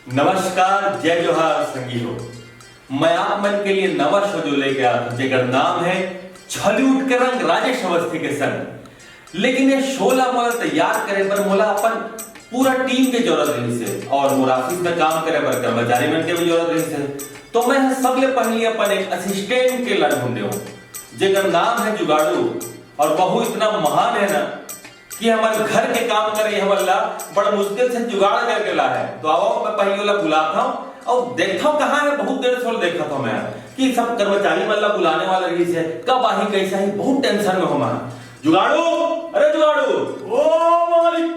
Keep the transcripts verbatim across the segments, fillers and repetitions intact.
नमस्कार, जय जोहार संगी हो। मैं आप मन के लिए नवा शो जो लेके आत हूँ, जेकर नाम है छली उठ के रंग राजेश अवस्थी के संग। लेकिन ये शो ला मोला तैयार करे बर मोला अपन पूरा टीम के जरूरत रहिस हे और मोर ऑफिस में काम करे बर कर्मचारी मन के भी जरूरत रहिस हे। तो मैं ह सबले पहली अपन एक असिस्टेंट के ला ढूंढे हूँ, जेकर नाम है जुगाड़ू। और वहू इतना महान है ना कि हमर घर के काम करे हमन ला बड़ मुश्किल से जुगाड़ करके ला है। तो आओ, मैं पहली वाला बुलाता हूँ और देखता हूँ कहाँ है। बहुत देर से देखा था मैं कि सब कर्मचारी मन ला बुलाने वाला रहिस हे, कब आही, कैसे आही, बहुत टेंशन में हूँ मैं। जुगाड़ू, अरे जुगाड़ू। ओ मालिक,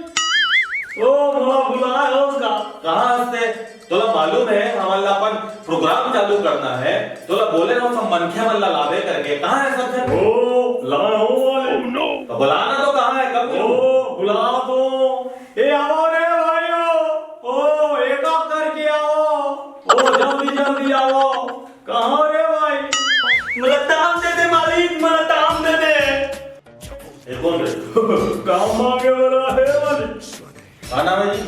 ओ मोला बुलाए हो का? कहाँ हस ते? तोला मालूम है हमन ला अपन प्रोग्राम चालू करना है, तोला बोले रहो सब मनखे मन ला लावे करके, कहाँ है सब झन? ओ, लाए हो वाले। तो बुलाना तो कहाँ है, कब ओ, बुला दो। ए, आओ रे भाइयों, ओ, एक एक करके आओ, ओ, जल्दी जल्दी आओ। कहाँ रे भाई? मोला ताम दे दे मालिक, मोला ताम दे दे। ये कौन रे? काम मांगे वाला है वाली। का नाम है जी?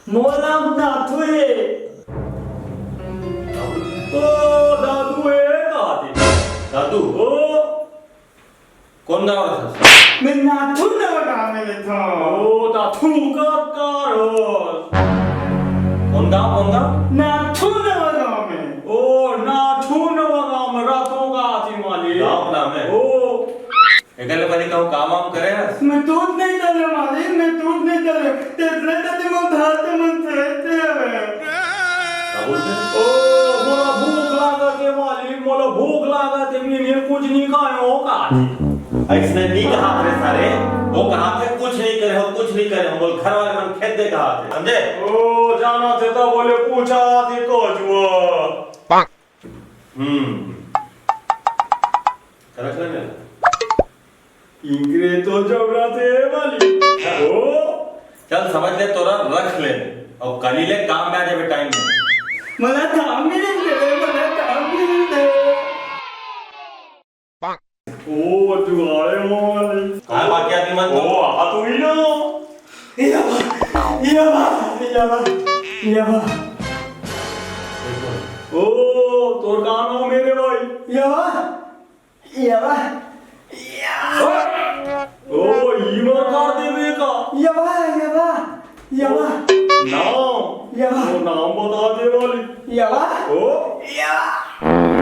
मोर नाम नाथू है। ओ दादू है, कहा थे? दादू? ओ। कौन गाँव रहता? मैं नाथू नवा गाँव में रहता हूँ। ओ दादू का कार हो। कौन गाँव, कौन गाँव? नाथू नवा गाँव में। ओ नाथू नवा गाँव में रहता हूँ, कहा थे मालिक? गाँव नाम है। ओ। एकर ले पहले कहूँ काम वाम करे हस? मैं दूध नहीं डाले मालिक, मैं दूध नहीं डाले। तेरे तती मन धारते मन फेंकते हवे। का बोलते? ओ, मोला भूख लागत हे मालिक, मोला भूख लागत हे, मैं कुछ नहीं खाए हो का? ऐसने नहीं कहा थे सारे, वो कहा थे कुछ नहीं करे हो, कुछ नहीं करे हो, बोल घर वाले मन खेत दे कहा थे, समझे? ओ, जाना थे तो बोले पूछा थे तो जुआ। हम्म। रख ले मेरा। इंग्रेज तो जबरा थे वाली। ओ। चल समझ ले तोरा रख ले। और कली ले काम में आ जाबे टाइम में। मला काम मिल दे, मला काम मिल दे। ओ जुगाड़े मोहन। हाँ, बाकी आदमी मन तो ओ, आ तू ही ना। या बा, या बा, या बा, या बा। ओ, तोर का नाम हे रे भाई? या बा, या बा, या बा। ओ, ई बार काट देबे का? या बा, या बा, या बा। नाम? या बा। ओ, नाम बता दे वाली। या बा। ओ? या बा।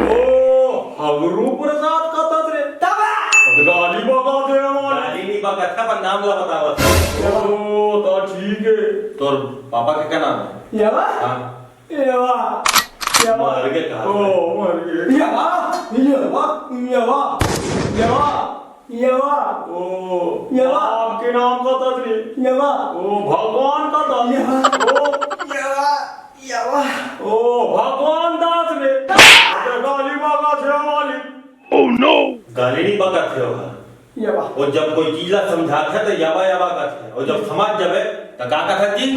ओ, हगरू प्रसाद कतत रे। तबा। गाली बका दे हमारे। गाली नहीं बका था, पर नाम ला बतावत। ओ, तो ठीक है। तोर पापा के का नाम है? यवा? हाँ। यवा। यवा। मर गए कहा? ओ, मर गए। यवा, यवा, यवा, यवा, यवा। ओ, यवा। आपके नाम कतत रे? यवा। ओ, भगवान कतत। यवा। ओ, यवा। यवा। ओ, भगवान दास रे। अबे गाली बका छे वाली। Oh no! गाली नहीं बका छे वाला। यवा। और जब कोई चीज ला समझात है तो यवा यवा कहत है। और जब समझ जावे तो का कहत है जी?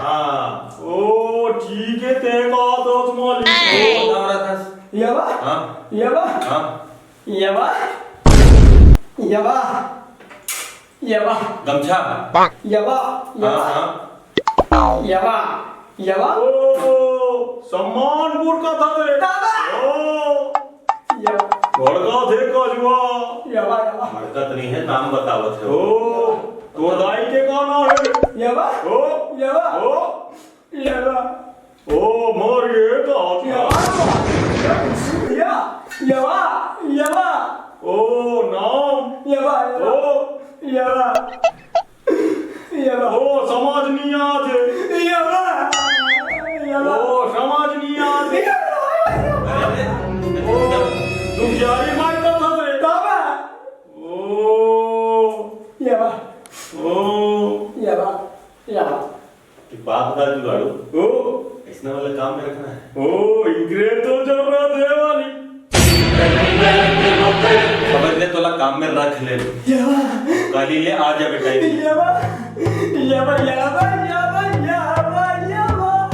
हाँ। ओ, ठीक है, ते का तो मालिक। ओ, का हो रहा था? यवा। हाँ। यवा। हाँ। यवा। यवा। यवा। गमछा। यवा। हाँ, यवा। हाँ। यवा। यवा। ओ, सम्मान पुरखा था रे। दादा। ओ। यवा। बड़का थे कजुआ। यवा, यवा। बड़का तो नहीं है, नाम बतावत है। ओ, तो दाई के का नाम है? यवा। ओ। यवा। ओ। यवा। ओ, मर गए तो हाथ यवा। या, यवा, यवा। ओ, नाम। यवा, यवा। ओ। यवा। यवा। ओ, समझ नहीं आते। यवा। यवा। ओ, समझ नहीं आते। यवा। ओ, तू क्यारी मार कर था रे। बाबा। ओ। यवा। ओ। यवा। यवा। एक बात बता जुगाड़ू। ओ। ऐसना वाला काम में रखना है। ओ, इंग्रेज तो जरूरत है वाली। समझ ले, तोला काम में रख ले। या। काली ले आ जा बेटा। या बा, या बा, या बा, या बा, या बा, या बा।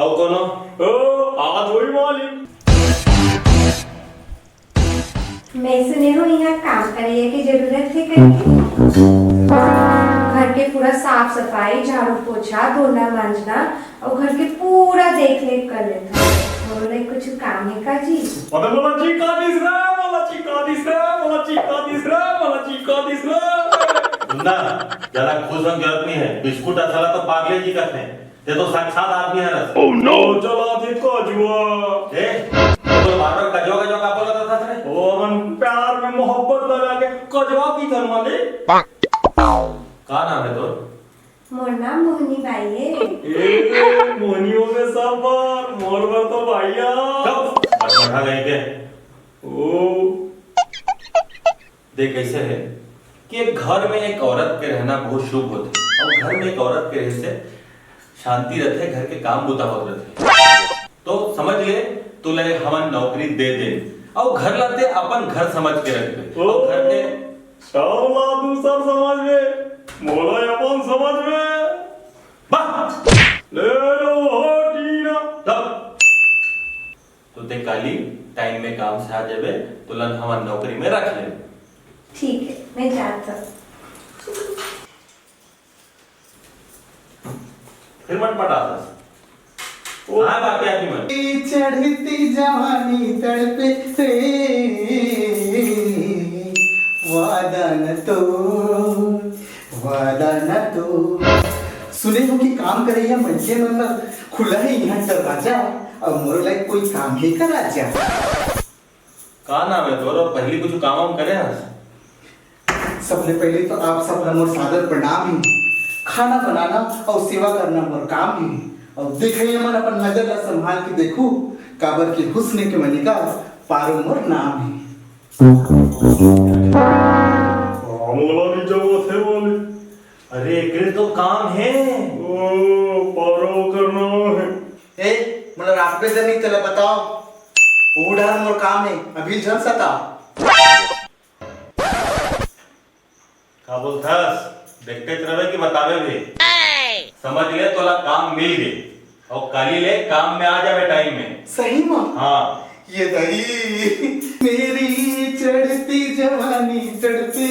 आओ कोनो। ओ, आ धोई वाली। मैं सुने हूँ यहाँ काम करइया के जरूरत है करके। घर के पूरा साफ सफाई, झाड़ू पोछा, धोना मांजना अउ घर के पूरा देख रेख कर लेथव। मोरो ले कुछ काम हे का जी? अबे मोला जी का दिस रे, मोला जी का दिस रे, मोला जी का दिस रे, मोला जी का दिस रे। सुन ना, ज्यादा खुश होने की जरूरत नहीं है। बिस्कुट असला तो पागले जी का थे। ते तो साक्षात आदमी हरस। Oh no! चला दे कजुआ। ए, तो बार-बार कजुआ, कजुआ का बोलत रहिथस रे? ओ, हमन प्यार में मोहब्बत लगा के कजुआ कहिथन वाले। का नाम हे तोर? मोर नाम मोहनी बाई हे। ए, मोहनी हो गए सब बार, मोर बर तो भैया। चुप, बटबटहा कहीं के। ओ। देख, कइसे हे कि एक घर में एक औरत के रहना बहुत शुभ होथे, अउ घर में एक औरत के रहे से शांति रहिथे, घर के काम बूता होत रहिथे। तो समझ ले, तोला हमन नौकरी दे देन, अउ घर ला ते अपन घर समझ के रखबे, अउ घर के साला दूसर समझ में, मोला अपन समझ में। बस। ले लो हो टीना। तब तो ते काली टाइम में काम से आ जाबे, तोला हमन नौकरी में रख लेबे। ठीक है, मैं जात हूँ। फिर मटमटाथस। ओ। हाँ, बाकी आदमी मन। चढ़ती जवानी तड़पे रे, वादा न तोड़, वादा न तोड़। सुने हो कि काम करइया मनखे मन ला खुला हे इहाँ दरवाजा, अउ मोर लायक कोई काम हे का राजा? का नाम हे तोर? पहली कुछ काम वाम करे हस? सबले पहले तो आप सब ला मोर सादर प्रणाम हे। खाना बनाना अउ सेवा करना मोर काम हे। अउ देखइया मन अपन नजर ला संभाल के देखू, काबर के हुस्न के मलिका पारो मोर नाम हे। हमला नहीं जरूरत हे वाले। अरे, एकरे तो काम हे। ओ, पारो करना हे। ए, मोला राखबे त नहीं, तेला बताओ। ओ डहर मोर काम हे, अभी झन सता। का बोलथस? देखते रहे कि बतावे भी। समझ ले, तोला काम मिल गए। अउ काली ले काम में आ जाबे टाइम में। सही में? हाँ। ये दई मेरी चढ़ती जवानी तड़पे।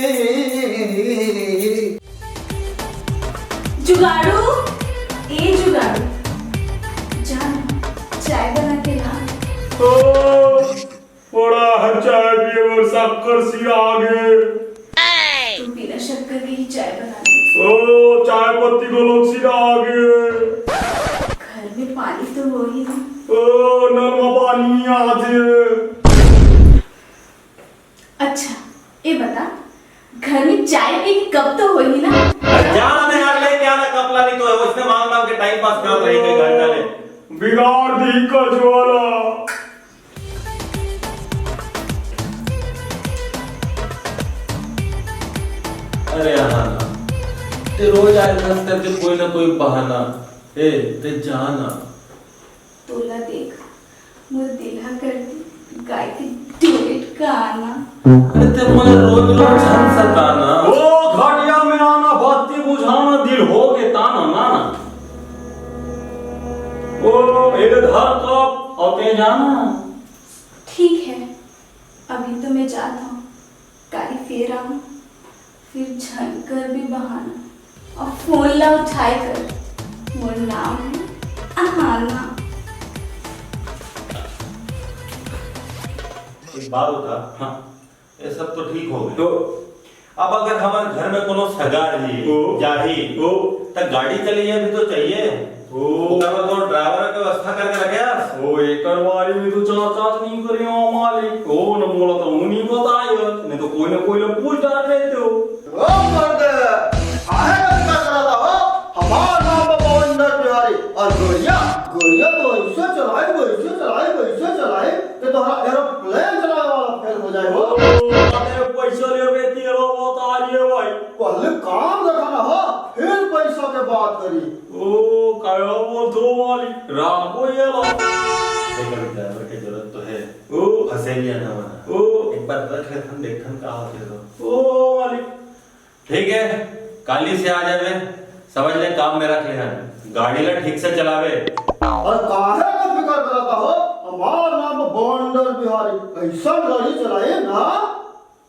जुगाड़ू, ए जुगाड़ू, जा ना, चाय बना के ला। ओ, बड़ा है चाय पिए बर, शक्कर सिरा आगे। तू बिना शक्कर के ही चाय बना दे। ओ, चाय पत्ती घलोक सिरा आगे। घर में पानी तो होही ना। ओ, नल में पानी नहीं आथे। अच्छा, ये बता, घर में चाय के कप तो होही ना? अरे जा ना यार, लेके आना कप ला, नहीं तो उसने मांग मांग के टाइम पास कर रही है घंटा ले। बिगाड़ दी कजवाला। अरे हाँ ना, ते रोज आए बस करके कोई ना कोई बहाना। ए, ते जा ना। तोला देख, मोर दिल हा करती गाय के duet गाना। अरे ते मोला रोज रोज झन सताना। ओ घटिया में आना, बत्ती बुझाना, दिल हो के ताना ना। ओ एदे धर कप, अउ ते जाना। ठीक है, अभी तो मैं जात हूँ। काली फेर आऊं, फिर झन करबे बहाना। अउ फोन ला उठाए कर, मोर नाम हे अहाना। एक बात बता। हाँ। ये सब तो ठीक हो गए। तो अब अगर हमारे घर में कोनो सगा रही, ओ। जाही, ओ। त गाड़ी चलइया भी तो चाहिए। ओ। ओकर बर तो ड्राइवर के व्यवस्था करके रखे हस। ओ, एकर बारे में तो चर्चा नहीं करे हो मालिक। ओ, न मोला तो ऊ नहीं बताए, नहीं तो कोई ना कोई ला पूछ डार लेते हो। ओ मर्द, काहे का दिक्कत रहता हो? हमार नाम बा बवंडर बिहारी। और गोरिया, गोरिया तो ऐसे चलाई, वैसे चलाई, वैसे चलाई कि तोहरा एरोप्लेन चलावे वाला फेल हो जाए हो। ओ, अरे पैसा लेवे तेरा बता रही है भाई। पहले काम देखा ना हो, फिर पैसा के बात करी। ओ, काया बोलथो मालिक, राखो ये ला। देख, अभी ड्राइवर के जरूरत तो है। ओ। फंसे भी है ना वरना। ओ। एक बार रख ले, हम देखन का होते तो। ओ, मालिक। ठीक है, काली से आ जावे, समझ ले काम में रख ले हन। गाड़ी ला ठीक से चलावे। और काहे का फिकर करता हो? हमार नाम बवंडर बिहारी, ऐसा गाड़ी चलाए ना।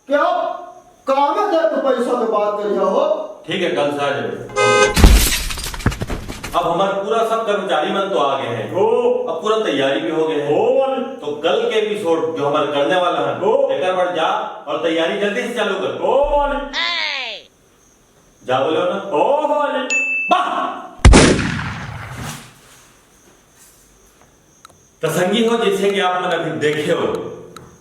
क्या कागज है तो पैसा के बात करिया हो? ठीक है, कल से आ जाओ। अब हमारे पूरा सब कर्मचारी मन तो आ गए हैं। ओ। अब पूरा तैयारी भी हो गए हैं। ओ। तो कल के एपिसोड जो हमारे करने वाला है, ओ। एक बार जा और तैयारी जल्दी से चालू कर। ओ। जा बोलो ना। ओ। वाह। त संगी हो, जैसे कि आप मन अभी देखे हो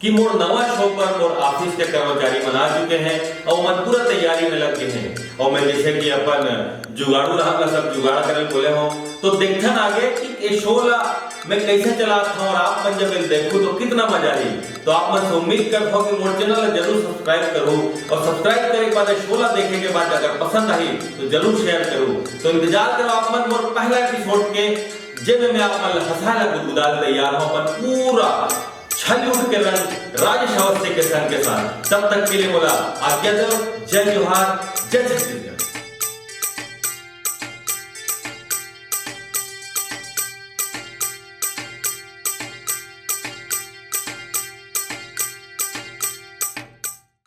कि मोर नवा शो पर मोर ऑफिस के कर्मचारी मन आ चुके हैं और मन पूरा तैयारी में लग गए हैं। और मैं जैसे कि अपन जुगाड़ू रहा, मैं सब जुगाड़ करे बोले हो, तो देखथन आगे कि ये शो ला मैं कैसे चलात हूँ और आप मन जब ये देखो तो कितना मजा आई। तो आप मन से उम्मीद करता हूँ कि मोर चैनल ला जरूर सब्सक्राइब करो और सब्सक्राइब करे के बाद शो ला देखे के बाद अगर पसंद आई तो जरूर शेयर करो। तो इंतजार करो आप मन मोर पहला एपिसोड के, जेमे मैं आप मन ला हंसाए ला गुदगुदाए ला तैयार हूँ अपन पूरा छालीवुड के रंग राजेश अवस्थी के संग के साथ। तब तक के लिए मोला आज्ञा दो। जय जोहार, जय छत्तीसगढ़।